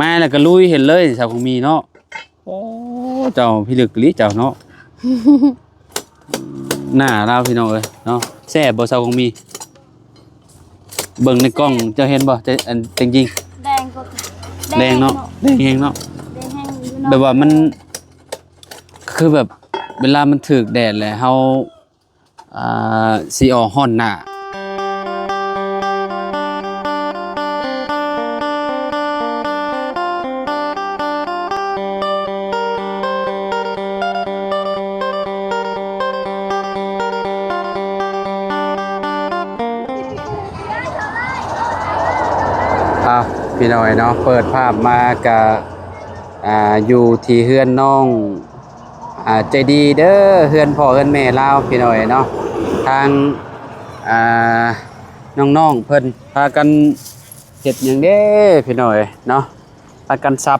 ມາແລ້ວກໍລຸຍເຮັດເລີຍ ສາວຄອງມີເນາະ. ໂອ້ ເຈົ້າພິລຶກອີ່ຫຼີເຈົ້າເນາະ. ໜ້າລາວພີ່ນ້ອງເອີຍເນາະ. ແຊບບໍ່ສາວຄອງມີ? ເບິ່ງໃນກ້ອງເຈົ້າເຫັນບໍ່? ຈະ ອັນ ແດງຈິງ ແດງກໍ ແດງເນາະ ແດງແຮງເນາະ. ແດງແຮງຢູ່ເນາະ. ແບບວ່າມັນ ຄືແບບເວລາມັນຖືກແດດແຫຼະ ເຮົາ ອ່າ ຊິອອກຮ້ອນໜ້າ. ອ່ະ ພີ່ນ້ອງເອີຍເນາະ ເປີດພາບມາກະ ອ່າ ຢູ່ທີ່ເຮືອນນ້ອງ ອ່າ ໃຈດີເດີ ເຮືອນພໍ່ເຮືອນແມ່ລາວ ພີ່ນ້ອງເອີຍເນາະ. ທາງ ອ່າ ນ້ອງໆເພິ່ນພາກັນເຮັດຫຍັງເດ້ ພີ່ນ້ອງເອີຍເນາະ. ພາກັນສັບ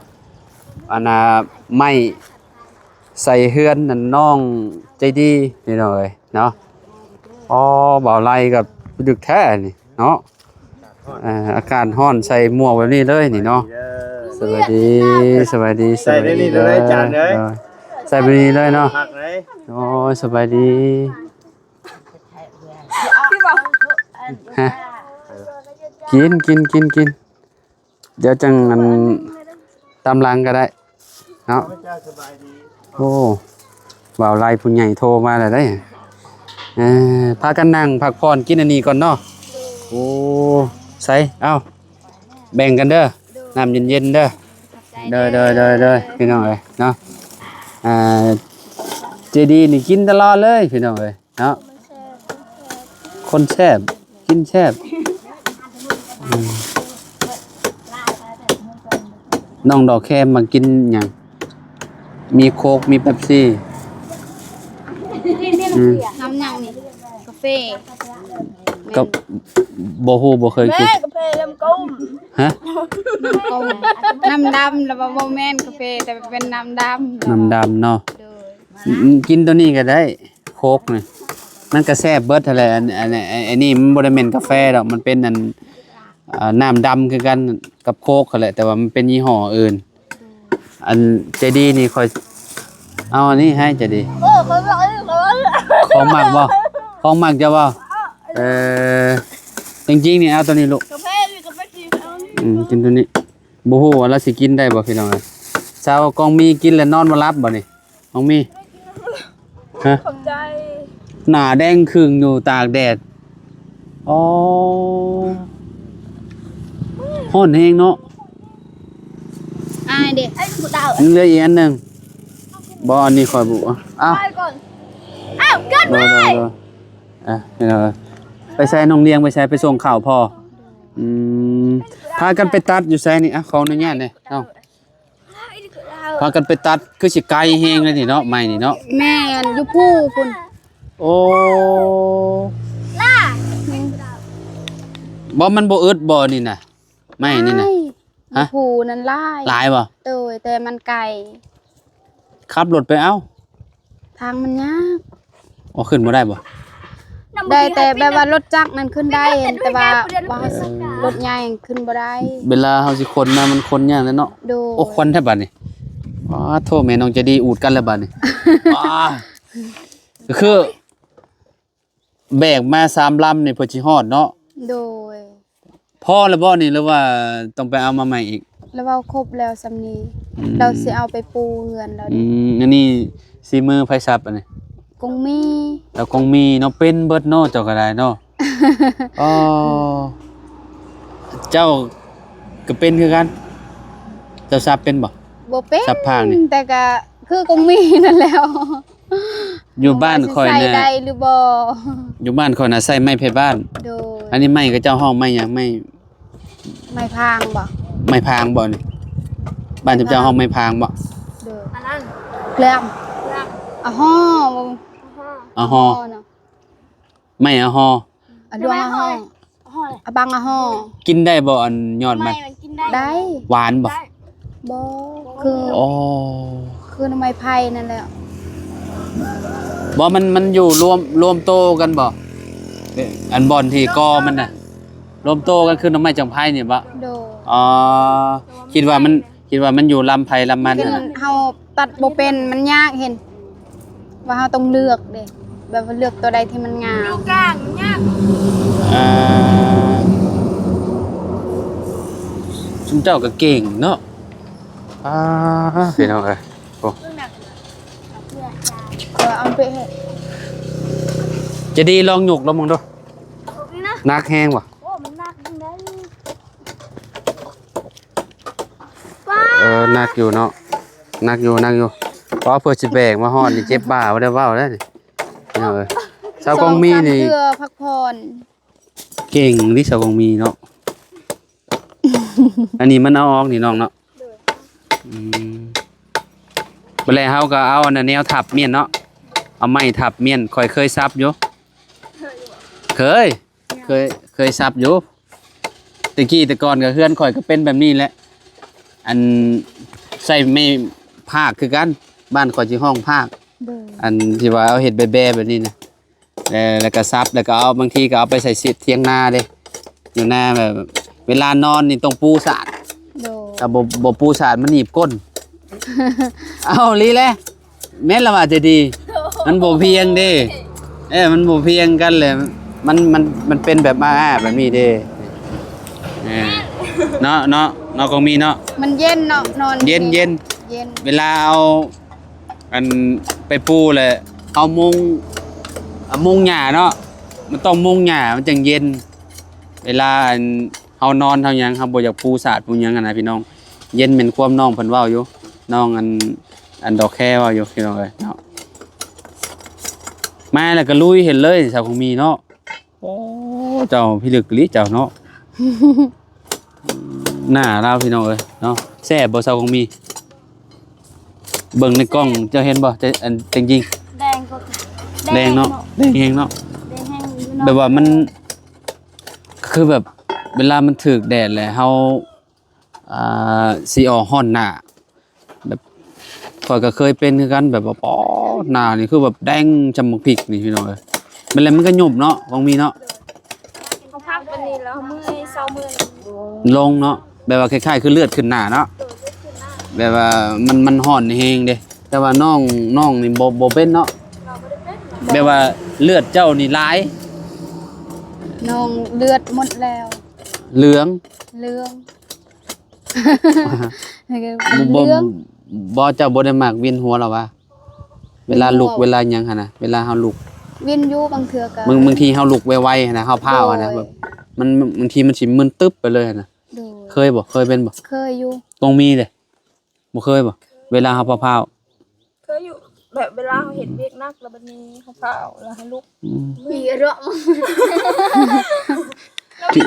ອັນນ່າ ໄມ້ໃສ່ເຮືອນນັ້ນ ນ້ອງໃຈດີ ພີ່ນ້ອງເອີຍເນາະ. ອໍ ບ່າວໄລກໍດຶກແທ້ນີ້ເນາະ. ອ່າ ອາກາດຮ້ອນ ໃສ່ໝວກແບບນີ້ເລີຍນີ້ເນາະ. ສະບາຍດີ ສະບາຍດີ ໃສ່ແບບນີ້ເລີຍ ສະບາຍດີເດີ ອາຈານເອີຍ. ໂດຍ ໃສ່ແບບນີ້ເລີຍເນາະ. ໂອ້ຍ ສະບາຍດີ. ຮະ ກິນ ກິນ ກິນ ກິນ. ດຽວຈັ່ງ ອັນ ຕາມຫຼັງກໍໄດ້ເນາະ. ໂອ້ ບ່າວໄລຜູ້ໃຫຍ່ໂທມາແລ້ວເດ້. ເອີ ພາກັນນັ່ງພັກຜ່ອນກິນອັນນີ້ກ່ອນເນາະ. ໂອ້ ໃສ່ ເອົາ ແບ່ງກັນເດີ ນ້ຳເຢັນໆເດີ. ໂດຍ ໂດຍ ໂດຍ ໂດຍ ພີ່ນ້ອງເອີຍເນາະ. ອ່າ ເຈດີນີ້ກິນຕະຫຼອດເລີຍ ພີ່ນ້ອງເອີຍ. ເນາະ ຄົນແຊບ ກິນແຊບ. ອືມ ນ້ອງດອກແຄມມັກກິນຫຍັງ? ມີໂຄກ ມີເປັບຊີ. ອືມ ນ້ຳຫຍັງນີ້? ກາເຟ. ກໍບໍ່ຮູ້ ບໍ່ເຄີຍກິນ. ກາເຟນ້ຳກົມ. ຮະ? ນ້ຳກົມ ນ້ຳດຳ. ແລ້ວວ່າບໍ່ແມ່ນກາເຟ ແຕ່ເປັນນ້ຳດຳ. ນ້ຳດຳເນາະ. ໂດຍ. ອືມ ກິນໂຕນີ້ກໍໄດ້ ໂຄກນີ້ ມັນກໍແຊບເບິດຫັ້ນແຫຼະ. ອັນ ອັນ ອັນນີ້ມັນບໍ່ໄດ້ແມ່ນກາແຟດອກ ມັນເປັນ ອັນ ອ່າ ນ້ຳດຳຄືກັນກັບໂຄກຫັ້ນແຫຼະ ແຕ່ວ່າມັນເປັນຍີ່ຫໍ້ອື່ນ. ອັນໃຈດີນີ້ຂ້ອຍເອົາອັນນີ້ໃຫ້ໃຈດີ. ໂອ້ ຂ້ອຍມັກອັນນີ້ ຂ້ອຍມັກ ຂອງມັກບໍ່? ຂອງມັກເຈົ້າບໍ່? ເອີ ຈິງໆນີ້ເອົາໂຕນີ້ລູກ. ກາເຟນີ້ ກາເຟສີຂາວນີ້. ອືມ ກິນໂຕນີ້. ບໍ່ຮູ້ວ່າລາວຊິກິນໄດ້ບໍ່ ພີ່ນ້ອງເອີຍ. ສາວກອງມີກິນແລ້ວນອນບໍ່ຫຼັບບໍ່ນີ້? ນ້ອງມີ ຮະ? ຂອບໃຈ. ໜ້າແດງຄຶ່ງຢູ່ຕາກແດດ. ອໍ ຮ້ອນແຮງເນາະ. ອາຍເດ້ ຍັງເຫຼືອອີກອັນໜຶ່ງ. ບໍ່ ອັນນີ້ຂ້ອຍບໍ່ ເອົາ ໄປກ່ອນ. ອ້າວ ເກີນໄປ. ໂດຍ ໂດຍ ໂດຍ. ອ່ະ ພີ່ນ້ອງເອີຍ ໄປໃສ? ນ້ອງລຽງໄປໃສ? ໄປສົ່ງເຂົ້າພໍ່. ອືມ ພາກັນໄປຕັດຢູ່ໃສນີ້? ອ່ະ ຂໍອະນຸຍາດແດ່ ເອົ້າ. ພາກັນໄປຕັດ ຄືຊິໄກແຮງເລີຍນີ້ເນາະ ໄມ້ນີ້ເນາະ. ແມ່ນ ຢູ່ພູພຸ້ນ. ໂອ້ ບໍ່ ມັນບໍ່ອຶດບໍ່ນີ້ນະ ໄມ້ນີ້ນະ? ຫຼາຍ. ຮະ? ຢູ່ພູນັ້ນຫຼາຍ. ຫຼາຍບໍ່? ໂດຍ ແຕ່ມັນໄກ. ຂັບລົດໄປເອົາ. ທາງມັນຍາກ. ໂອ້ ຂຶ້ນບໍ່ໄດ້ບໍ່? ໄດ້ແຕ່ແບບວ່າລົດຈັກນັ້ນຂຶ້ນໄດ້ ແຕ່ວ່າ ວ່າ ເອີ ລົດໃຫຍ່ຂຶ້ນບໍ່ໄດ້. ເວລາເຮົາຊິຂົນນະ ມັນຂົນຍາກແຫຼະເນາະ. ໂດຍ. ໂອ້ ຄວັນແທ້ບາດນີ້. ອ້າໂທ້ ແມ່ນ້ອງໃຈດີອູດກັນແລ້ວບາດນີ້. ອ້າ ກໍຄື ແບກມາສາມລຳນີ້ເພື່ອຊິຮອດເນາະ. ໂດຍ. ພໍແລ້ວບໍ່ນີ້ ຫຼືວ່າຕ້ອງໄປເອົາມາໃໝ່ອີກ? ລະເວົ້າຄົບແລ້ວສ່ຳນີ້. ອືມ ລາວຊິເອົາໄປປູເຮືອນລາວ. ອືມ ອັນນີ້ສີມືໃຜສັບອັນນີ້? ກົງມີ. ລາວກົງມີເນາະ ເປັນເບິດເນາະ ເຈົ້າກໍໄດ້ເນາະ. ອໍ ເຈົ້າກໍເປັນຄືກັນ. ເຈົ້າສັບເປັນບໍ່? ບໍ່ເປັນ ສັບພາງນີ້ ແຕ່ກໍຄືກົງມີນັ້ນແຫຼ້ວ. ຢູ່ບ້ານຂ້ອຍນະ ວ່າຊິໃຊ້ໄດ້ຫຼືບໍ່? ຢູ່ບ້ານຂ້ອຍນະໃຊ້ໄມ້ໄຜ່ບ້ານ. ໂດຍ. ອັນນີ້ໄມ້ເຂົາເຈົ້າຮ້ອງໄມ້ຫຍັງ? ໄມ້ ໄມ້ພາງບໍ່? ໄມ້ພາງບໍ່ນີ້? ບ້ານເຈົ້າຮ້ອງໄມ້ພາງບໍ່? ໂດຍ. ອັນນັ້ນ ເລື່ອງ ອາຫໍ່ ອາຫໍ່ ອາຫໍ່ ເນາະ. ໄມ້ອາຫໍ່ ອາດວງອາຫໍ່ ອາບັງອາຫໍ່. ກິນໄດ້ບໍ່ ອັນຍອດມັນ? ໄດ້. ຫວານບໍ່? ບໍ່ ຄື ອໍ ຄືໜໍ່ໄມ້ໄຜ່ນັ້ນແຫຼະ. ບໍ່ ມັນ ມັນຢູ່ລວມ ລວມໂຕກັນບໍ່? ອັນບ່ອນທີ່ກໍມັນນະ ລວມໂຕກັນຄືໜໍ່ໄມ້ຈັກໄພນີ້ບໍ່? ໂດຍ. ອໍ ຄິດວ່າມັນ ຄິດວ່າມັນຢູ່ລຳໃຜລຳມັນຫັ້ນນະ. ເຮົາຕັດບໍ່ເປັນ ມັນຍາກ ເຫັນວ່າເຮົາຕ້ອງເລືອກເດ້ ແບບວ່າເລືອກຕົວໃດທີ່ມັນງາມ. ຢູ່ກາງມັນຍາກ. ເອີ ຊຸມເຈົ້າກໍເກັ່ງເນາະ. ອາ ພີ່ນ້ອງເອີຍ ໂອ້ ເອີ ເອົາໄປເຮັດ. ຈະດີລອງຍົກລອງເບິ່ງດູ. ໜັກແຮງບໍ່? ໂອ້ ມັນໜັກຈັ່ງໃດ. ເອີ ໜັກຢູ່ເນາະ ໜັກຢູ່ ໜັກຢູ່. ເພາະເພື່ອຊິແບກມາຮອດນີ້ເຈັບບ່າ ບໍ່ໄດ້ເວົ້າເດ້ນີ້ ພີ່ນ້ອງເອີຍ. ສາວກອງມີນີ້ ສອງສາມເທື່ອ ພັກຜ່ອນ. ເກັ່ງນີ້ສາວກອງມີເນາະ. ອັນນີ້ມັນເອົາອອກນີ້ນ້ອງເນາະ. ໂດຍ. ອືມ ບັດແລ້ວເຮົາກໍເອົາອັນນັ້ນແນວທັບມ້ຽນເນາະ ເອົາໄມ້ທັບມ້ຽນ. ຂ້ອຍເຄີຍສັບຢູ່ ເຄີຍ ເຄີຍ ເຄີຍສັບຢູ່. ແຕ່ກີ້ແຕ່ກ່ອນກໍເຮືອນຂ້ອຍກໍເປັນແບບນີ້ແຫຼະ ອັນໃສ່ໄມ້ພາກຄືກັນ ບ້ານຂ້ອຍຊິຮ້ອງພາກ. ໂດຍ. ອັນທີ່ວ່າເອົາເຮັດແບໆແບບນີ້ນະ ແລ້ວ ແລ້ວກໍສັບ ແລ້ວກໍເອົາ ບາງທີກໍເອົາໄປໃສ່ທຽງນາເດ້ ຢູ່ນາແບບ ເວລານອນນີ້ຕ້ອງປູສາດ. ໂດຍ. ຖ້າບໍ່ ບໍ່ປູສາດມັນໜີບກົ້ນ. ເອົາ ອີ່ຫຼີແຫຼະ. ແມ່ນລະວ່າໃຈດີ ມັນບໍ່ພຽງເດ້. ເອີ ມັນບໍ່ພຽງກັນແຫຼະ ມັນ ມັນ ມັນເປັນແບບ ອາ ແບບນີ້ເດ້. ເອີ ເນາະ ເນາະ ເນາະ ກອງມີເນາະ. ມັນເຢັນເນາະ ນອນເຢັນ ເຢັນ ເຢັນ. ເວລາເອົາ ອັນ ໄປປູແຫຼະ ເອົາມຸງ ເອົາມຸງຫຍ້າເນາະ ມັນຕ້ອງມຸງຫຍ້າ ມັນຈັ່ງເຢັນ. ເວລາ ອັນ ເຮົານອນເຮົາຫຍັງ ເຮົາບໍ່ຢາກປູສາດປູຫຍັງຫັ້ນນະພີ່ນ້ອງ. ເຢັນແມ່ນຄວາມນ້ອງເພິ່ນເວົ້າຢູ່ ນ້ອງອັນ ອັນດອກແຄເວົ້າຢູ່ພີ່ນ້ອງເອີຍເນາະ. ມາແລ້ວກໍລຸຍເຮັດເລີຍສາວກອງມີເນາະ. ໂອ້ ເຈົ້າພິລຶກອີ່ຫຼີເຈົ້າເນາະ. ໜ້າລາວພີ່ນ້ອງເອີຍເນາະ. ແຊບບໍ່ສາວກອງມີ? ເບິ່ງໃນກ້ອງເຈົ້າເຫັນບໍ່? ແຕ່ອັນ ແດງຈິງ ແດງກໍ ແດງເນາະ ແດງແຮງເນາະ. ແດງແຮງຢູ່ເນາະ ແບບວ່າມັນ ຄືແບບເວລາມັນຖືກແດດແຫຼະ ເຮົາ ອ່າ ຊິອອກຮ້ອນໜ້າ ແບບ ຂ້ອຍກໍເຄີຍເປັນຄືກັນ ແບບວ່າ ປໍ ໜ້ານີ້ຄືແບບແດງສ່ຳໝາກພິກນີ້ພີ່ນ້ອງເອີຍ. ແມ່ນແຫຼະ ມັນກໍຫຍຸບເນາະ ຂອງມີເນາະ. ເຮົາພັກປານນີ້ແລ້ວເມື່ອຍ ເຊົາເມື່ອຍ ລົງເນາະ ແບບວ່າຄ້າຍໆຄືເລືອດຂຶ້ນໜ້າເນາະ. ແບບວ່າມັນ ມັນຮ້ອນແຮງເດ້. ແຕ່ວ່ານ້ອງ ນ້ອງນີ້ບໍ່ ບໍ່ເປັນເນາະ. ແບບວ່າເລືອດເຈົ້ານີ້ຫຼາຍ. ນ້ອງເລືອດໝົດແລ້ວ ເຫຼືອງ ເຫຼືອງ ບໍ່ ເຫຼືອງ. ບໍ່ ເຈົ້າບໍ່ໄດ້ມັກວຽນຫົວລະຫວາ? ເວລາລຸກ ເວລາຫຍັງຫັ້ນນະ ເວລາເຮົາລຸກ ວຽນຢູ່ບາງເທື່ອກໍ ບາງ ບາງທີເຮົາລຸກໄວໆຫັ້ນນະ ເຮົາພ້າວຫັ້ນນະ ໂດຍ ແບບມັນ ມັນ ບາງທີມັນຊິມຶນຕຶບໄປເລີຍຫັ້ນນະ. ໂດຍ. ເຄີຍບໍ່? ເຄີຍເປັນບໍ່? ເຄີຍຢູ່. ກອງມີເດ້? ບໍ່ເຄີຍບໍ່? ເວລາເຮົາພ້າວໆ ເຄີຍຢູ່ ແບບເວລາເຮົາເຮັດວຽກໜັກ ແລ້ວບັດນີ້ເຮົາພ້າວ ແລ້ວເຮົາລຸກ ອືມ ມີເຣາະ ກິນ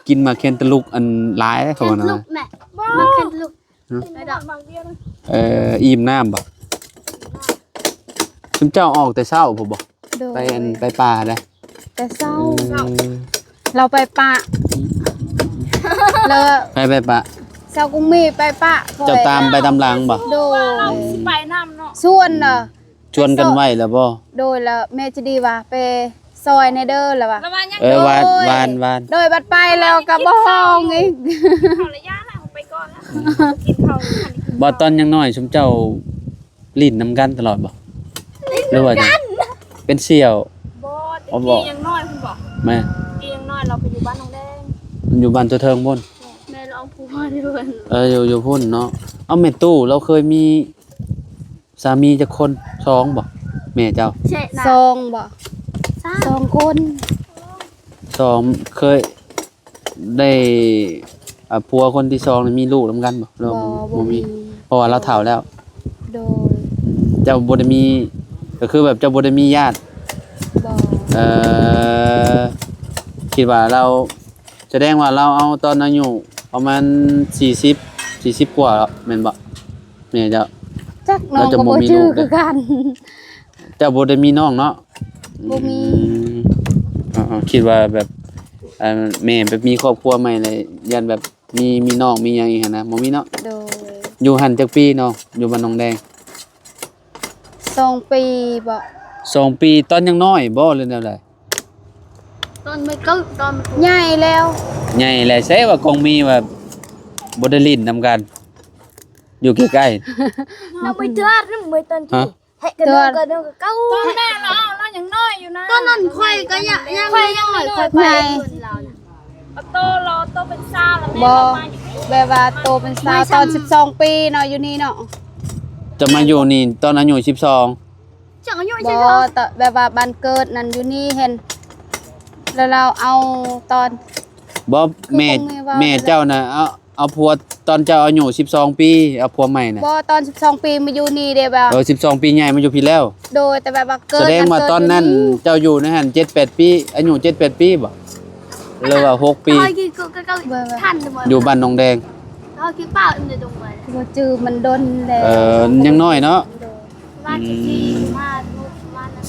ກິນໝາກແຄນຕະລຸກອັນຫຼາຍເດ້ ເຂົາວ່ານະ. ແຄນຕະລຸກແມ່ ບໍ່ ໝາກແຄນຕະລຸກ ຮະ? ໄດ້ດອກ ໝາກວຽງ. ເອີ ອີ່ມນ້ຳບໍ່? ຊຸມເຈົ້າອອກແຕ່ເຊົ້າພຸ້ນບໍ່? ໂດຍ. ໄປອັນ ໄປປ່າໃດ? ແຕ່ເຊົ້າ ເອີ ເຮົາໄປປະ ແລ້ວ ໃຜໄປປະ? ສາວກຸງມີໄປປະ. ເຈົ້າຕາມໄປຕາມຫຼັງບໍ່? ໂດຍ. ເຮົາຊິໄປນຳເນາະ ຊວນນະ ຊວນກັນໄວ້ແລ້ວບໍ່? ໂດຍ. ແລ້ວແມ່ຈະດີວ່າ ໄປຊ່ອຍແດ່ເດີ ລະວ່າ ເອີ ໂດຍ ຫວານໆ. ໂດຍ. ບັດໄປແລ້ວກໍບໍ່ຮ້ອງອີກ ເຂົາລະຢ້ານລະ ເຮົາໄປກ່ອນລະ ອືມ ກິນເຂົ້າ. ບໍ່ ຕອນຍັງນ້ອຍ ຊຸມເຈົ້າ ຫຼິ້ນນຳກັນຕະຫຼອດບໍ່? ຫຼືວ່າ ເປັນສ່ຽວ? ບໍ່ ແຕ່ກີ້ຍັງນ້ອຍພຸ້ນບໍ່? ແມ່ນ ກີ້ຍັງນ້ອຍ ລາວໄປຢູ່ບ້ານນ້ອງແດງ ຢູ່ບ້ານຕົວເທິງພຸ້ນ. ແມ່ນ ລາວເອົາຜູ້ມາຢູ່ເພິ່ນ. ເອີ ຢູ່ ຢູ່ພຸ້ນເນາະ. ເອົາ ແມ່ຕູ້ລາວເຄີຍມີສາມີຈັກຄົນ? ສອງບໍ່ ແມ່ເຈົ້າ? ສອງບໍ່? ສາມ ສອງຄົນ. ສອງ ເຄີຍ ໄດ້ ອ່າ ຜົວຄົນທີສອງນີ້ມີລູກນຳກັນບໍ່? ຫຼືວ່າ ບໍ່ ບໍ່ມີ ບໍ່ມີ ເພາະວ່າລາວເຖົ້າແລ້ວ. ໂດຍ. ເຈົ້າບໍ່ໄດ້ມີ ກໍຄືແບບເຈົ້າບໍ່ໄດ້ມີຍາດ? ບໍ່. ເອີ ຄິດວ່າລາວ ສະແດງວ່າລາວເອົາຕອນອາຍຸປະມານສີ່ສິບ ສີ່ສິບກວ່າແລ້ວ ແມ່ນບໍ່? ແມ່ເຈົ້າ ຈັກ ນ້ອງກໍບໍ່ຈື່ຄືກັນ. ເຈົ້າບໍ່ໄດ້ມີນ້ອງເນາະ? ບໍ່ມີ. ອືມ ເອົາ ເອົາ ຄິດວ່າແບບ ແມ່ໄປມີຄອບຄົວໃໝ່ແລ້ວ ຢ້ານແບບມີ ມີນ້ອງມີຫຍັງອີກຫັ້ນນະ ບໍ່ມີເນາະ? ໂດຍ. ຢູ່ຫັ້ນຈັກປີນ້ອງ? ຢູ່ບ້ານໜອງແດງ ສອງປີບໍ່? ສອງປີ ຕອນຍັງນ້ອຍບໍ່ ຫຼືແນວໃດ? ຕອນໄມ່ເກີດ ຕອນໃຫຍ່ແລ້ວ. ໃຫຍ່ແລ້ວ ໃສວ່າກອງມີວ່າບໍ່ໄດ້ຫຼິ້ນນຳກັນ? ຢູ່ໃກ້ໆ ເຮົາໄປເທື່ອນຳເລີຍຕອນ ຮະ? ເຮັດກະເດີນກະເດີນກະເກົ່າ ຕອນນັ້ນລາວ ລາວຍັງນ້ອຍຢູ່ນະ ຕອນນັ້ນຂ້ອຍກະຍັງ ຍັງນ້ອຍ ຂ້ອຍໄປເພິ່ນລາວນະ ໂຕລາວໂຕເປັນສາວແລ້ວ ບໍ່ ແບບວ່າໂຕເປັນສາວຕອນສິບສອງປີເນາະ ຢູ່ນີ້ເນາະ ຈະມາຢູ່ນີ້ຕອນອາຍຸສິບສອງ ເຈົ້າອາຍຸ ບໍ່ ຕອນແບບວ່າບ້ານເກີດນັ້ນຢູ່ນີ້ເຫັນ ແລ້ວລາວເອົາຕອນ ບໍ່ ແມ່ ຄືຄົງແມ່ເວົ້າ ແມ່ເຈົ້ານະ ເອົາ ເອົາຜົວຕອນເຈົ້າອາຍຸສິບສອງປີ ເອົາຜົວໃໝ່ນະ ບໍ່ ຕອນສິບສອງປີມາຢູ່ນີ້ເດ້ ແບບ ເອີ ສິບສອງປີຍ້າຍມາຢູ່ພີ້ແລ້ວ ໂດຍ ແຕ່ແບບວ່າເກີດ ສະແດງວ່າຕອນນັ້ນເຈົ້າຢູ່ໃນຫັ້ນເຈັດແປດປີ ອາຍຸເຈັດແປດປີບໍ່ ຫຼືວ່າຫົກປີ ຢູ່ບ້ານໜອງແດງ ບໍ່ຈື່ ມັນດົນແລ້ວ ເອີ ຍັງນ້ອຍເນາະ ໂດຍ ປະມານສິບສີ່ ອືມ ປະມານນັ້ນ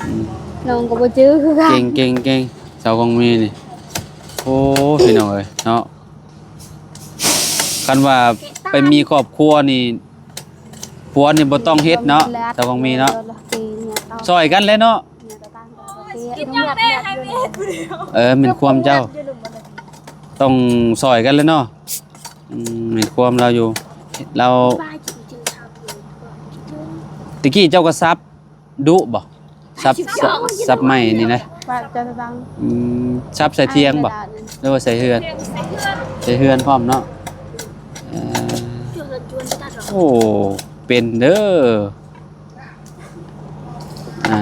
ອືມ ນ້ອງກະບໍ່ຈື່ຄືກັນ ເກັ່ງໆໆ ສາວຂອງມີນີ້ ໂອ້ ພີ່ນ້ອງເອີຍເນາະ ຄັນວ່າໄປມີຄອບຄົວນີ້ ຜົວນີ້ບໍ່ຕ້ອງເຮັດເນາະ ສາວຂອງມີເນາະ ຊ່ອຍກັນແຫຼະເນາະ ກິນຫຍັງແດ່ໃຫ້ແມ່ເຮັດຜູ້ດຽວ ເອີ ແມ່ນຄວາມເຈົ້າ ຕ້ອງຊ່ອຍກັນແຫຼະເນາະ ອືມ ແມ່ນຄວາມລາວຢູ່ ລາວ ແຕ່ກີ້ເຈົ້າກະສັບ ດຸບໍ່? ສັບ ສັບໄມ້ນີ້ນະ ປະຈະຕັງ ອືມ ສັບໃສ່ຖຽງບໍ່ ຫຼືວ່າໃສ່ເຮືອນ? ໃສ່ເຮືອນພ້ອມເນາະ ເອີ ໂອ້ ເປັນເດີ ອ່າ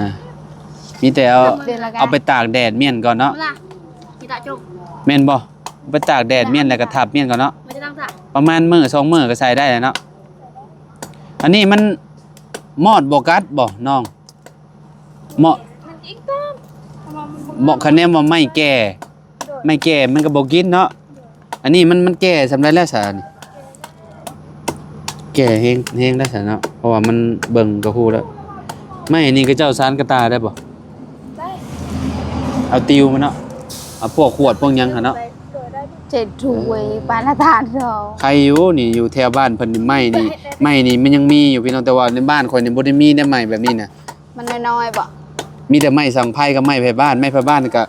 ມີແຕ່ເອົາ ເປັນລະກະ ເອົາໄປຕາກແດດມ້ຽນກ່ອນເນາະ ແມ່ນບໍ່? ໄປຕາກແດດມ້ຽນ ແລ້ວກະທັບມ້ຽນກ່ອນເນາະ ປະມານມື້ສອງມື້ກະໃສ່ໄດ້ແລ້ວເນາະ ອັນນີ້ມັນມອດບໍ່ກັດບໍ່ນ້ອງ? ເໝາະ ເໝາະຄະແນນວ່າໄມ້ແກ່ ໄມ້ແກ່ມັນກະບໍ່ກິນເນາະ ອັນນີ້ມັນ ມັນແກ່ສ່ຳໃດແລ້ວຊະນີ້ ແກ່ແຮງ ແຮງແລ້ວຊະເນາະ ເພາະວ່າມັນເບິ່ງກະຮູ້ແລ້ວ ໄມ້ນີ້ເຂົາເຈົ້າສານກະຕ່າໄດ້ບໍ່? ໄດ້ ເອົາຕິວມັນເນາະ ເອົາພວກຂວດພວກຫຍັງຫັ້ນເນາະ ເຈັດຖ້ວຍ ເອີ ປານລະທາດດອກ ໄຄຢູ່ນີ້ ຢູ່ແຖວບ້ານເພິ່ນນີ້ໄມ້ນີ້ ໄມ້ນີ້ມັນຍັງມີຢູ່ພີ່ນ້ອງ ແຕ່ວ່າໃນບ້ານຂ້ອຍນີ້ບໍ່ໄດ້ມີໄດ໋ໄມ້ແບບນີ້ນະ ມັນນ້ອຍໆບໍ່? ມີແຕ່ໄມ້ສັງໄພກັບໄມ້ໄພບ້ານ ໄມ້ໄພບ້ານກະ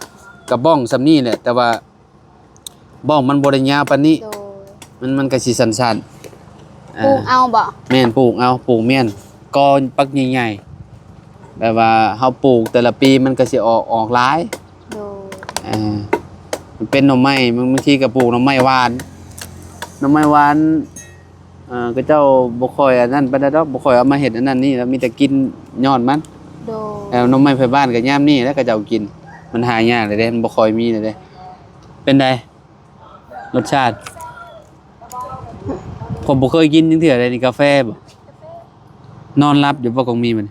ກະບ້ອງສ່ຳນີ້ແຫຼະ ແຕ່ວ່າ ບ້ອງມັນບໍ່ໄດ້ຍາວປານນີ້ ໂດຍ ມັນ ມັນກະຊິສັ້ນໆ ປູກເອົາບໍ່? ແມ່ນ ປູກເອົາ ປູກມ້ຽນ ກໍປັກໃຫຍ່ໆ ແບບວ່າເຮົາປູກແຕ່ລະປີມັນກະຊິອອກ ອອກຫຼາຍ ໂດຍ ເອີ ມັນເປັນໜໍ່ໄມ້ ບາງ ບາງທີກະປູກໜໍ່ໄມ້ຫວານ ໜໍ່ໄມ້ຫວານ ເອີ ເຂົາເຈົ້າບໍ່ຄ່ອຍອັນນັ້ນປານໃດດອກ ບໍ່ຄ່ອຍເອົາມາເຮັດອັນນັ້ນນີ້ ແລ້ວມີແຕ່ກິນຍອດມັນ ໂດຍ ແລ້ວໜໍ່ໄມ້ໄພບ້ານກະຍາມນີ້ແຫຼະເຂົາເຈົ້າກິນ ມັນຫາຍາກແລ້ວເດ້ ມັນບໍ່ຄ່ອຍມີແລ້ວເດ້ ເປັນໃດ ລົດຊາດ? ຂ້ອຍບໍ່ເຄີຍກິນຈັກເທື່ອເດນີ້ ກາແຟບໍ່? ນອນຫຼັບຢູ່ບໍ່ ຂອງມີມັນ?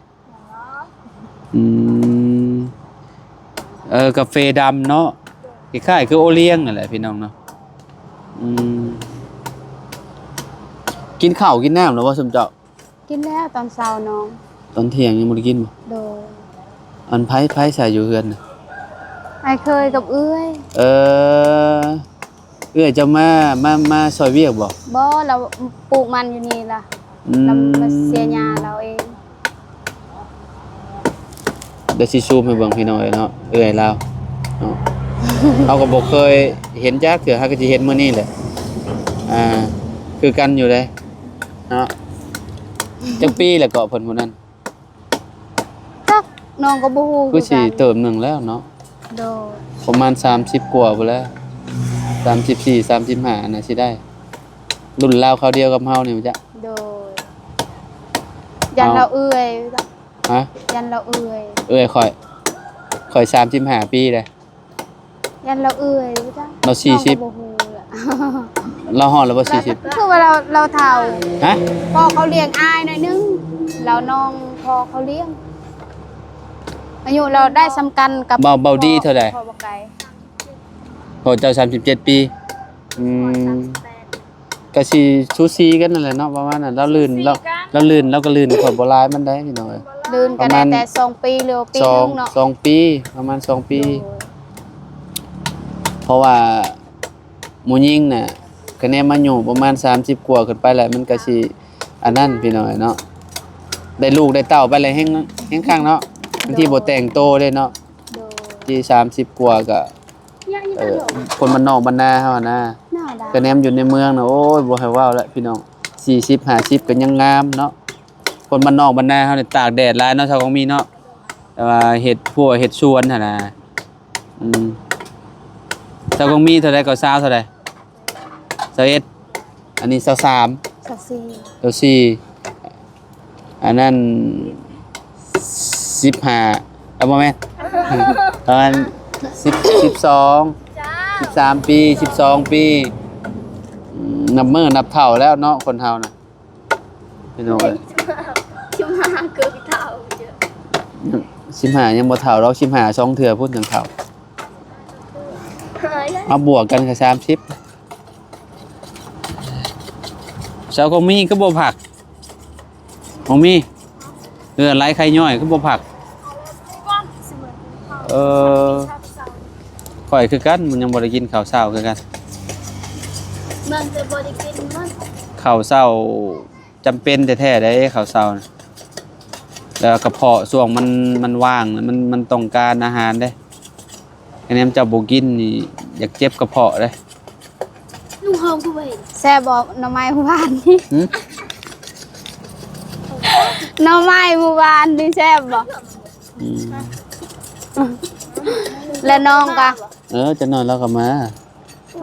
ອືມ ເອີ ກາເຟດຳເນາະ ຄ້າຍໆຄືໂອລ້ຽງຫັ້ນແຫຼະພີ່ນ້ອງເນາະ ອືມ ກິນເຂົ້າກິນນ້ຳແລ້ວບໍ່ຊຸມເຈົ້າ? ກິນແລ້ວຕອນເຊົ້ານ້ອງ ຕອນທ່ຽງຍັງບໍ່ໄດ້ກິນບໍ່? ໂດຍ ອັນ ໃຜ ໃຜໃສ່ຢູ່ເຮືອນນະ? ອ້າຍເຂີຍກັບເອື້ອຍ ເອີ ເອື້ອຍເຈົ້າມາ ມາ ມາຊ່ອຍວຽກບໍ່? ບໍ່ ລາວປູກມັນຢູ່ນີ້ລະ ອືມ ລາວມາເສຍຫຍ້າລາວເອງ ດຽວຊິຊູມໃຫ້ເບິ່ງພີ່ນ້ອງເອີຍເນາະ ເອື້ອຍລາວເນາະ ເຮົາກະບໍ່ເຄີຍເຫັນຈັກເທື່ອ ເຮົາກະຊິເຫັນມື້ນີ້ແຫຼະ ອ່າ ຄືກັນຢູ່ເດ້ເນາະ ຈັກປີແລ້ວເກາະເພິ່ນຜູ້ນັ້ນ? ຈັກ ນ້ອງກະບໍ່ຮູ້ຄືກັນ ຄືຊິເຕີບໜຶ່ງແລ້ວເນາະ ໂດຍ ປະມານສາມສິບກວ່າພຸ້ນແຫຼະ ສາມສິບສີ່ ສາມສິບຫ້າ ໜ້າຊິໄດ້ ລຸ້ນລາວຄາວດຽວກັບເຮົານີ້ຈັກ ໂດຍ ຢ້ານລາວເອື້ອຍ ຮະ? ຢ້ານລາວເອື້ອຍ ເອື້ອຍຂ້ອຍ ຂ້ອຍສາມສິບຫ້າປີເດ້ ຢ້ານລາວເອື້ອຍຈັກ ລາວສີ່ສິບ ນ້ອງກະບໍ່ຮູ້ລະ ລາວຮອດລະບໍ່ສີ່ສິບ ຄືວ່າລາວ ລາວເຖົ້າ ຮະ? ພໍ່ເຂົາລ້ຽງອ້າຍໜ້ອຍໜຶ່ງ ລາວນ້ອງພໍ່ເຂົາລ້ຽງ ອາຍຸລາວໄດ້ສ່ຳກັນກັບ ເບົາ ເບົາດີເທົ່າໃດ? ພໍ່ບໍ່ໄກ ພໍ່ເຈົ້າສາມສິບເຈັດປີ ອືມ ກະຊິສູສີກັນນັ້ນແຫຼະເນາະ ປະມານນັ້ນ ລາວລື່ນ ລາວ ລາວລື່ນ ລາວກະລື່ນຂ້ອຍບໍ່ຫຼາຍປານໃດພີ່ນ້ອງເອີຍ ລື່ນກະໄດ້ແຕ່ສອງປີ ຫຼືວ່າປີໜຶ່ງເນາະ ສອງປີ ປະມານສອງປີ ໂດຍ ເພາະວ່າຜູ້ຍິງນະ ຄະແນນມາຍຸປະມານສາມສິບກວ່າຂຶ້ນໄປແລ້ວ ມັນກະຊິອັນນັ້ນພີ່ນ້ອງເອີຍເນາະ ໄດ້ລູກໄດ້ເຕົ້າໄປແລ້ວແຮງ ແຮງຄັກເນາະ ບາງທີບໍ່ແຕ່ງໂຕເດ້ເນາະ ໂດຍ ທີ່ສາມສິບກວ່າກະ ເອີ ຄົນບ້ານນອກບ້ານນາເຮົາຫັ້ນນະ ກະແນມຢູ່ໃນເມືອງນະ ໂອ້ຍ ບໍ່ໃຫ້ເວົ້າແຫຼະພີ່ນ້ອງ ສີ່ສິບ ຫ້າສິບ ກໍຍັງງາມເນາະ. ຄົນບ້ານນອກບ້ານນາເຮົານີ້ຕາກແດດຫຼາຍເນາະ ຊາວກອງມີເນາະ, ແຕ່ວ່າເຮັດຮົ້ວເຮັດສວນຫັ້ນນະ. ອືມ ຊາວກອງມີເທົ່າໃດກໍ ຊາວເທົ່າໃດ? ຊາວເອັດ. ອັນນີ້ ຊາວສາມ ຊາວສີ່ ຊາວສີ່. ອັນນັ້ນ ສິບຫ້າ ເອົາ ບໍ່ແມ່ນ ປະມານ ສິບ ສິບສອງ ສິບສາມປີ ສິບສອງປີ. ອືມ ນັບມື້ນັບເຖົ້າແລ້ວເນາະ ຄົນເຮົານະ ພີ່ນ້ອງເອີຍ. ສິບຫ້າ ເກີບເຖົ້າເດີ ສິບຫ້າຍັງບໍ່ເຖົ້າດອກ ສິບຫ້າສອງເທື່ອພຸ້ນຈັ່ງເຖົ້າ. ເອົາບວກກັນກໍສາມສິບ. ຊາວກອງມີຄືບໍ່ພັກ? ບໍ່ມີ. ເຮືອໄຫຼໄຂ່ຍ້ອຍຄືບໍ່ພັກ? ເອີ ຂ້ອຍຄືກັນ ມັນຍັງບໍ່ໄດ້ກິນເຂົ້າເຊົ້າຄືກັນ. ມັນຈະບໍ່ໄດ້ກິນມັນ ເຂົ້າເຊົ້າ ຈຳເປັນແທ້ໆເດ້ເຂົ້າເຊົ້ານະ. ແລ້ວກະເພາະຊ່ວງມັນ ມັນວ່າງນະ ມັນ ມັນຕ້ອງການອາຫານເດ້. ຄັນແນມເຈົ້າບໍ່ກິນນີ້ ຢາກເຈັບກະເພາະເດ້. ລຸງເຮົາຄືບໍ່ເຫັນ ແຊບບໍ່ໜໍ່ໄມ້ມື້ວານນີ້? ຫື? ໜໍ່ໄມ້ມື້ວານນີ້ແຊບບໍ່? ອືມ ແລະນ້ອງກະ ເອີ ຈັກໜ້ອຍລາວກໍມາ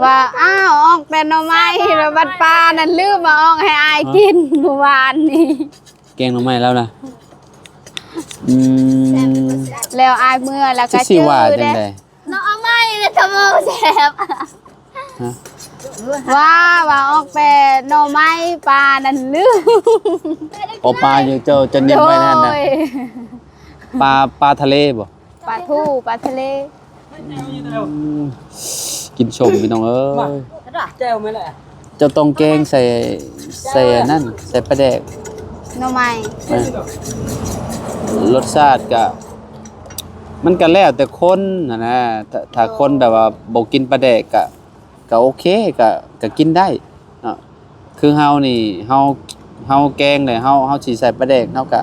ວ່າ ອ້າວ ອອກແຕ່ໜໍ່ໄມ້ ແລ້ວບັດປານັ້ນລືມວ່າອອກໃຫ້ອ້າຍກິນມື້ວານນີ້. ແກງໜໍ່ໄມ້ລາວນະ. ອືມ ແລ້ວອ້າຍເມືອແລ້ວກໍຈື່ເດ້. ໜໍ່ໄມ້ແລ້ວທະໂມແຊບ. ຮະ? ວ່າ ວ່າອອກແຕ່ໜໍ່ໄມ້ ປານັ້ນລືມ. ໂອ ປາຢູ່ ເຈົ້າ ເຈົ້າເນັ່ງໄວ້ນັ້ນນະ. ໂດຍ ປາ ປາທະເລບໍ່? ປາທູ ປາທະເລ. ອືມ ກິນສົ້ມພີ່ນ້ອງເອີຍ. ແຈ່ວແມ່ນແຫຼະ ເຈົ້າຕ້ອງແກງໃສ່ ໃສ່ອັນນັ້ນ ໃສ່ປາແດກ ໜໍ່ໄມ້. ເອີ ລົດຊາດກະ ມັນກະແລ້ວແຕ່ຄົນຫັ້ນນະ. ຖ້າ ຖ້າຄົນແບບວ່າບໍ່ກິນປາແດກກະ ກະໂອເຄ ກະ ກະກິນໄດ້ເນາະ. ຄືເຮົານີ້ ເຮົາ ເຮົາແກງແລ້ວ ເຮົາ ເຮົາຊິໃສ່ປາແດກ ເຮົາກະ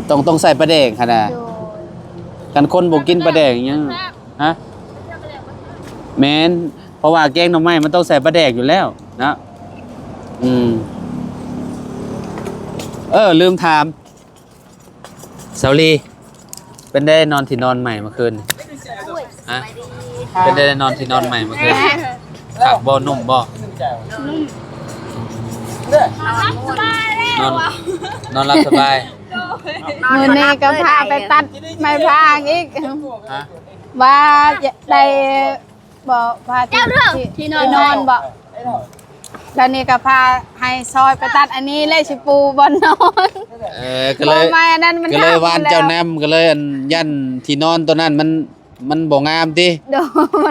ຕ້ອງ ຕ້ອງໃສ່ປາແດກຫັ້ນນະ. ໂດຍ ຄັນຄົນບໍ່ກິນປາແດກຫຍັງ ຮະ? ແມ່ນ ເພາະວ່າແກງໜໍ່ໄມ້ມັນຕ້ອງໃສ່ປາແດກຢູ່ແລ້ວເນາະ. ອືມ ເອີ ລືມຖາມ ສາວລີ ເປັນໄດນອນທີ່ນອນໃໝ່ເມື່ອຄືນນີ້? ໂອ້ຍ ຮະ? ສະບາຍດີ ເປັນໄດນອນທີ່ນອນໃໝ່ເມື່ອຄືນ? ຄັກບໍ່? ນຸ້ມບໍ່? ນຸ້ມ ນອນ ນອນ ນອນຫຼັບສະບາຍ. ມື້ນີ້ກໍພາໄປຕັດໄມ້ພາງອີກ. ຮະ? ວ່າໄດ້ ບໍ່ ພາທີ່ ທີ່ ທີ່ນອນ ທີ່ນອນບໍ່? ແລ້ວນີ້ກໍພາໃຫ້ຊອຍໄປຕັດອັນນີ້ ແລ້ວຊິປູບ່ອນນອນ. ເອີ ກໍເລີຍ ອັນນັ້ນມັນ ກໍເລີຍວ່ານເຈົ້ານຳ ກໍເລີຍ ອັນ ຢ້ານທີ່ນອນຕົວນັ້ນມັນ ມັນບໍ່ງາມຕິ? ໂດຍ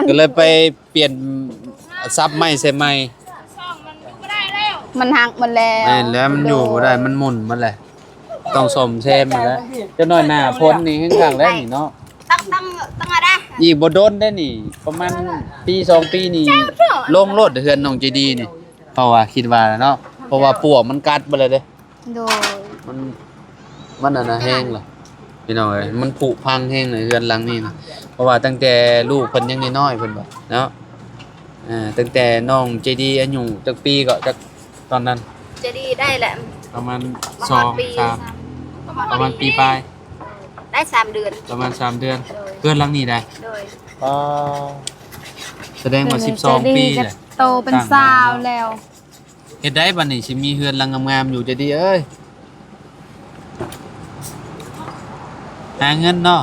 ກໍເລີຍໄປປ່ຽນສັບໄມ້ໃສ່ໃໝ່. ມັນຫັກໝົດແລ້ວ. ແມ່ນແລ້ວ ມັນຢູ່ບໍ່ໄດ້ ມັນໝຸ່ນໝົດແລ້ວ. ຕ້ອງສ້ອມແຊມຫັ້ນແຫຼະ. ຈັກໜ້ອຍໜ້າຝົນນີ້ແຮງຄັກແລ້ວນີ້ເນາະ. ຕັ້ງ ຕັ້ງ ຕັ້ງອະໄລ ອີກບໍ່ດົນເດ້ນີ້ ປະມານປີສອງປີນີ້ ລົງໂລດເຮືອນນ້ອງໃຈດີນີ້. ເພາະວ່າຄິດວ່າເນາະ ເພາະວ່າປວກມັນກັດເບິດແລ້ວເດ້. ໂດຍ ມັນ ມັນອັນນະແຮງລະ ພີ່ນ້ອງເອີຍ ມັນຜຸພັງແຮງເນາະເຮືອນຫຼັງນີ້ນະ. ເພາະວ່າຕັ້ງແຕ່ລູກເພິ່ນຍັງນ້ອຍໆ ເພິ່ນວ່າເນາະ. ອ່າ ຕັ້ງແຕ່ນ້ອງໃຈດີອາຍຸຈັກປີເກາະ ຈັກ ຕອນນັ້ນ? ໃຈດີໄດ້ແຫຼະ ປະມານ ປະມານ ສອງ ປີ ສາມ ປະມານ ປະມານປີປາຍ. ໄດ້ສາມເດືອນ ປະມານສາມເດືອນ. ໂດຍ ເຮືອນຫຼັງນີ້ໄດ໋. ໂດຍ ອໍ ສະແດງວ່າສິບສອງປີແຫຼະ ໂຕເປັນສາວແລ້ວ. ເຮັດໃດບັດນີ້ຊິມີເຮືອນຫຼັງງາມໆຢູ່ ໃຈດີເອີຍ? ຫາເງິນເນາະ.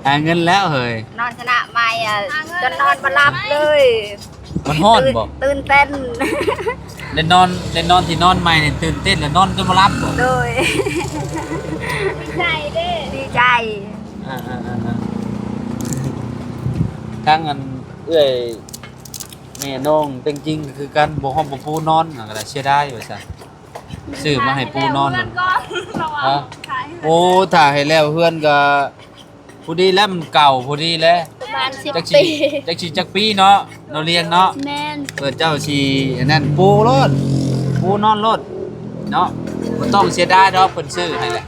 ຫາເງິນແລ້ວເຮີຍ. ນອນຊະນະໃໝ່ ຈົນນອນບໍ່ຫຼັບເລີຍ. ມັນຮ້ອນບໍ່? ຕື່ນເຕັ້ນ ໄດ້ນອນ ໄດ້ນອນທີ່ນອນໃໝ່ນີ້ ຕື່ນເຕັ້ນແລ້ວນອນຈົນບໍ່ຫຼັບບໍ່? ໂດຍ ດີໃຈເດ້ ດີໃຈ. ອ່າໆໆໆ ທາງອັນເອື້ອຍ ແມ່ນ້ອງແຕ່ງຈິງກໍຄືກັນ ບໍ່ຮອດບໍ່ປູນອນ ກໍໄດ້ເສຍດາຍວ່າຊັ້ນ. ຊື້ມາໃຫ້ປູນອນ. ຮະ? ໂອ້ ຖ້າໃຫ້ແລ້ວເຮືອນກໍພໍດີແລ້ວ ມັນເກົ່າພໍດີແລ້ວ. ປະມານສິບປີ ຈັກຊິ ຈັກຊິຈັກປີເນາະ ນ້ອງລຽງເນາະ. ແມ່ນ ເພິ່ນເຈົ້າຊິອັນນັ້ນ ປູໂລດ ປູນອນໂລດເນາະ. ບໍ່ຕ້ອງເສຍດາຍດອກ ເພິ່ນຊື້ໃຫ້ແຫຼະ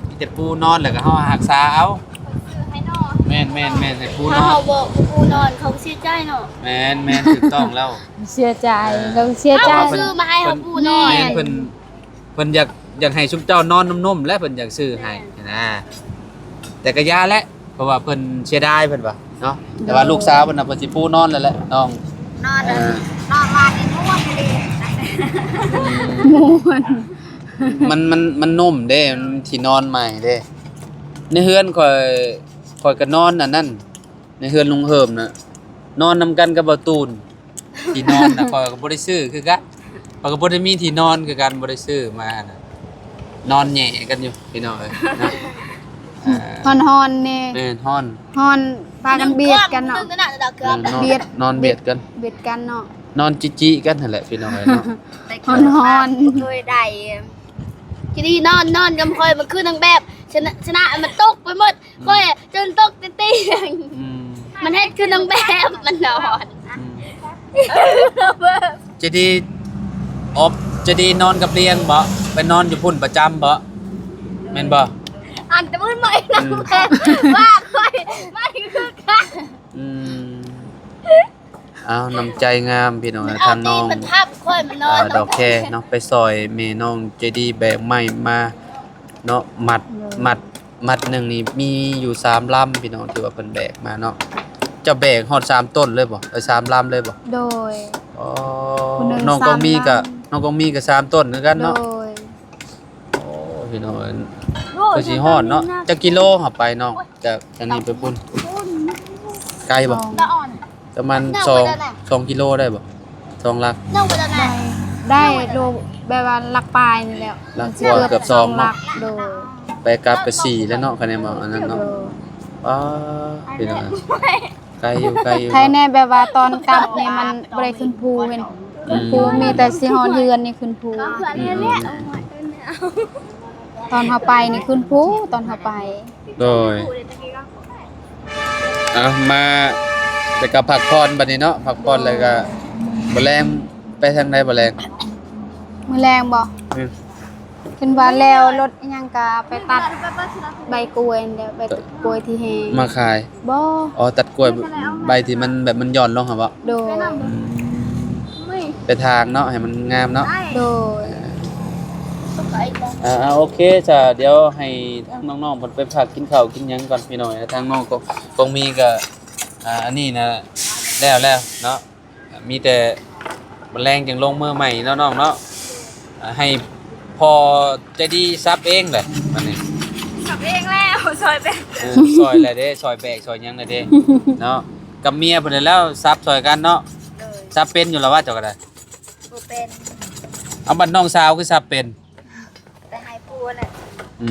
ມີແຕ່ປູນອນ ແລ້ວກໍເຮົາຮັກສາເອົາ. ເພິ່ນຊື້ໃຫ້ນ້ອງ ແມ່ນໆໆ ໃຫ້ປູນອນ ຖ້າເຮົາບໍ່ປູນອນ ເຂົາເສຍໃຈເນາະ. ແມ່ນໆ ຖືກຕ້ອງແລ້ວ ເສຍໃຈ ເອີ ເຂົາເສຍໃຈ ເອົາ ເຂົາຊື້ມາໃຫ້ເຮົາປູນອນ. ແມ່ນ ເພິ່ນ ເພິ່ນຢາກ ຢາກໃຫ້ຊຸມເຈົ້ານອນນຸ່ມໆ ແລະ ເພິ່ນຢາກຊື້ໃຫ້ນະ ແຕ່ກະຢ່າແຫຼະ ເພາະວ່າເພິ່ນເສຍດາຍ ເພິ່ນວ່າເນາະ. ແຕ່ວ່າລູກສາວເພິ່ນນະ ເພິ່ນຊິປູນອນແລ້ວແຫຼະ ນ້ອງ ນອນ ເອີ ນອນວ່ານີ້ມ່ວນອີ່ຫຼີ ມ່ວນ ມັນ ມັນ ມັນນຸ່ມເດ້ ມັນທີ່ນອນໃໝ່ເດ້. ໃນເຮືອນຂ້ອຍ ຂ້ອຍກະນອນອັນນັ້ນ ໃນເຮືອນລຸງເຮີມນະ ນອນນຳກັນກັບບ່າວຕູນ. ທີ່ນອນນະ ຂ້ອຍກໍບໍ່ໄດ້ຊື້ຄືກັນ ຂ້ອຍກໍບໍ່ໄດ້ມີທີ່ນອນຄືກັນ ບໍ່ໄດ້ຊື້ມານະ ນອນແຫຍ່ກັນຢູ່ພີ່ນ້ອງເອີຍເນາະ. ເອີ ຮ້ອນໆ ນີ້ ແມ່ນ ຮ້ອນ ຮ້ອນ ພາກັນບຽດກັນເນາະ ເອີ ນອນ ບຽດ ນອນບຽດກັນ ບຽດກັນເນາະ ນອນຈິໆ ກັນຫັ້ນແຫຼະພີ່ນ້ອງເອີຍເນາະ. ຮ້ອນໆ ບໍ່ເຄີຍໄດ້ ທີ່ນີ້ນອນ ນອນກັບຂ້ອຍ ມັນຄືນາງແບບ ຊະນະ ຊະນະ ມັນຕົກໄປໝົດ. ອືມ ຂ້ອຍຈົນຕົກຕິຕຽງ ອືມ ມັນເຮັດຄືນາງແບບ ມັນນອນ ອືມ ເຈດີ ອອບ ເຈດີນອນກັບລຽງບໍ? ໄປນອນຢູ່ພຸ້ນປະຈຳບໍ? ແມ່ນບໍ່? ອັນຕະມື້ໃໝ່ນາງແບບ ອືມ ວ່າຂ້ອຍ ມັນຄືກັນ ອືມ. ອ້າວ ນ້ຳໃຈງາມພີ່ນ້ອງ ທາງນ້ອງ ເອົາຕີນມັນທັບຂ້ອຍ ມັນນອນ ອ່າ ດອກແຄເນາະ ໄປຊ່ອຍແມ່ນ້ອງໃຈດີແບກໄມ້ມາເນາະ ມັດ ໂດຍ ມັດ ມັດໜຶ່ງນີ້ມີຢູ່ສາມລຳພີ່ນ້ອງ ທີ່ວ່າເພິ່ນແບກມາເນາະ. ເຈົ້າແບກຮອດສາມຕົ້ນເລີຍບໍ່? ເອີ ສາມລຳເລີຍບໍ່? ໂດຍ ອໍ ຜູ້ໜຶ່ງ ນ້ອງກອງມີ ສາມລຳ ກະ ນ້ອງກອງມີກະສາມຕົ້ນຄືກັນເນາະ ໂດຍ. ໂອ້ ພີ່ນ້ອງເອີຍ ໂອ້ ຄືຊິຮອດເນາະ. ຈັກກິໂລເຮົາໄປນ້ອງ ຈາກອັນນີ້ໄປພຸ້ນ ໄກບໍ່? ສອງ ປະມານສອງ ສອງກິໂລໄດ້ບໍ່? ສອງຫຼັກ ໄດ້ ໄດ້ໂລ ແບບວ່າຫຼັກປາຍນີ້ແຫຼະ ຫຼັກກວ່າ ເກືອບ ເກືອບສອງເນາະ ສອງຫຼັກ ໂດຍ ໄປກັບກະສີ່ແລ້ວເນາະ ຄະແນນບໍ່ ອັນນັ້ນເນາະ ໂດຍ. ປ້າ ພີ່ນ້ອງ ໄກຢູ່ ໄກຢູ່ ໃຄແນ່ ແບບວ່າຕອນກັບນີ້ມັນບໍ່ໄດ້ຂຶ້ນພູເຫັນ ອືມ ຂຶ້ນພູ ມີແຕ່ຊິຮອດເຮືອນນີ້ຂຶ້ນພູ ອືມ ຕອນເຮົາໄປນີ້ຂຶ້ນພູ ຕອນເຮົາໄປ ໂດຍ. ເອົາ ມາ ແລ້ວກໍພັກຜ່ອນບັດນີ້ເນາະ ພັກຜ່ອນແລ້ວກໍ ມື້ແລງໄປທາງໃດ? ມື້ແລງ ມື້ແລງບໍ່? ອືມ ເຫັນວ່າແລ້ວລົດອີ່ຫຍັງກະໄປຕັດໃບກ້ວຍຫັ້ນແຫຼະ ໃບກ້ວຍທີ່ແຫ້ງ ມາຂາຍ ບໍ່ ອໍ ຕັດກ້ວຍ ໃບທີ່ມັນແບບມັນຢ່ອນລົງຫັ້ນບໍ່? ໂດຍ ອືມ ໄປຖາງເນາະ ໃຫ້ມັນງາມເນາະ ໂດຍ. ອ່າ ໂອເຄ ສະ ດຽວໃຫ້ທາງນ້ອງໆເພິ່ນໄປພັກກິນເຂົ້າກິນຫຍັງກ່ອນພີ່ນ້ອງ. ທາງນ້ອງກອງ ກອງມີກະ ອ່າ ອັນນີ້ນະ ແລ້ວແລ້ວເນາະ ມີແຕ່ມື້ແລງຈຶ່ງລົງມືໃໝ່ເນາະນ້ອງເນາະ. ອ່າ ໃຫ້ພໍ່ໃຈດີສັບເອງແຫຼະບັດນີ້ ສັບເອງແລ້ວ ຊ່ອຍແບກ ເອີ ຊ່ອຍແຫຼະເດ້ ຊ່ອຍແບກຊ່ອຍຫຍັງແຫຼະເດ້ເນາະ. ກັບເມຍເພິ່ນແລ້ວສັບຊ່ອຍກັນເນາະ ໂດຍ. ສັບເປັນຢູ່ລະວະ ເຈົ້າກໍໄດ້? ບໍ່ເປັນ. ເອົາ ບັດນ້ອງສາວຄືສັບເປັນ? ໄປໃຫ້ຜົວແຫຼະ ອື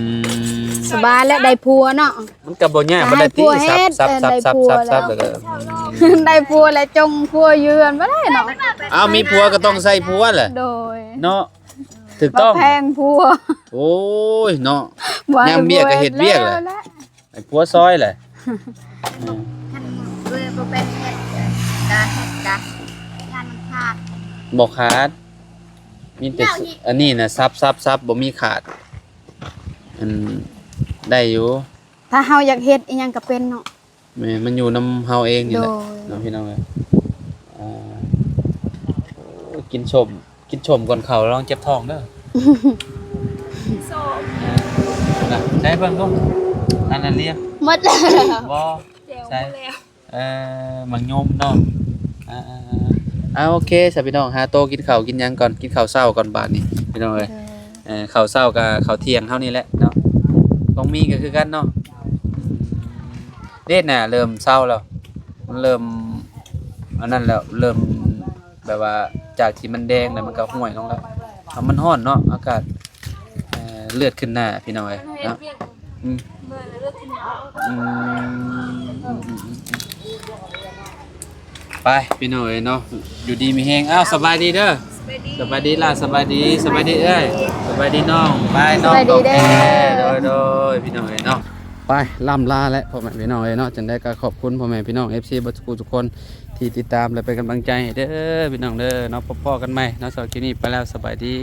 ມ ສະບາຍແລ້ວໄດ້ຜົວເນາະ ມັນກໍບໍ່ຍາກ ໄປໃຫ້ຜົວເຮັດ ສັບ ສັບ ສັບ ສັບ ແລ້ວກໍ ອືມ ໄດ້ຜົວແລ້ວຈົ່ງຜົວຢູ່ເຮືອນບໍ່ໄດ້ເນາະ. ເອົາ ມີຜົວກໍຕ້ອງໃສ່ຜົວແຫຼະ ໂດຍ ເນາະ ຖືກຕ້ອງ ແພງຜົວ ໂອ້ຍເນາະ ຍາມວຽກກໍເຮັດວຽກແຫຼະ ໃຫ້ຜົວຊ່ອຍແຫຼະ ຄັນເອື້ອຍບໍ່ເປັນເຮັດ ກະເຮັດກະງານມັນຂາດ ບໍ່ຂາດ ມີແຕ່ອັນນີ້ນະ ສັບ ສັບ ສັບ ບໍ່ມີຂາດ ອັນ ໄດ້ຢູ່ ຖ້າເຮົາຢາກເຮັດອີ່ຫຍັງກະເປັນເນາະ. ແມ່ນ ມັນຢູ່ນຳເຮົາເອງນີ້ແຫຼະ ໂດຍ ເນາະ ພີ່ນ້ອງເອີຍ. ອ່າ ໂອ້ຍ ກິນສົ້ມ ກິນສົ້ມກ່ອນເຂົ້າລະວັງເຈັບທ້ອງເດີ. ສົ້ມ ນະ ໃຊ້ເບິ່ງດູ ອັນນັ້ນລຽງ ໝົດແລ້ວ ບໍ່ ແຈ່ວ ໃສ່ ໝົດແລ້ວ ເອີ ໝາກຍົມເນາະ. ອ່າ ອ່າ ໂອເຄ ສະ ພີ່ນ້ອງ ຫາໂຕກິນເຂົ້າກິນຫຍັງກ່ອນ ກິນເຂົ້າເຊົ້າກ່ອນບາດນີ້ ພີ່ນ້ອງເອີຍ. ເອີ ເຂົ້າເຊົ້າກັບເຂົ້າທ່ຽງເຮົານີ້ແຫຼະເນາະ ຕ້ອງມີກໍຄືກັນເນາະ. ເດດນະ ເລີ່ມເຊົ້າແລ້ວ ມັນເລີ່ມອັນນັ້ນແລ້ວ ເລີ່ມແບບວ່າຈາກທີ່ມັນແດງແລ້ວ ມັນກໍຫ້ວຍລົງແລ້ວ ເອົາ ມັນຮ້ອນເນາະ ອາກາດ ເອີ ເລືອດຂຶ້ນໜ້າ ພີ່ນ້ອງເອີຍເນາະ. ອືມ ອືມ ໄປ ພີ່ນ້ອງເອີຍເນາະ ຢູ່ດີມີແຮງ. ອ້າວ ສະບາຍດີເດີ ສະບາຍດີ ສະບາຍດີຫຼ້າ ສະບາຍດີ ສະບາຍດີເອື້ອຍ ສະບາຍດີນ້ອງ ບາຍນ້ອງ ສະບາຍດີເດີ ໂດຍ ໂດຍ ພີ່ນ້ອງເອີຍເນາະ. ໄປ ລ່ຳລາແຫຼະ ພໍ່ແມ່ພີ່ນ້ອງເອີຍເນາະ. ຈັ່ງໃດກໍຂອບຄຸນພໍ່ແມ່ພີ່ນ້ອງ ເອັຟຊີ ເບິດສູ່ຜູ້ທຸກຄົນທີ່ຕິດຕາມ ແລະ ເປັນກຳລັງໃຈໃຫ້ເດີ ພີ່ນ້ອງເດີເນາະ. ພົບພໍ້ກັນໃໝ່ເນາະ ສຳລັບຄລິບນີ້ໄປແລ້ວ ສະບາຍດີ.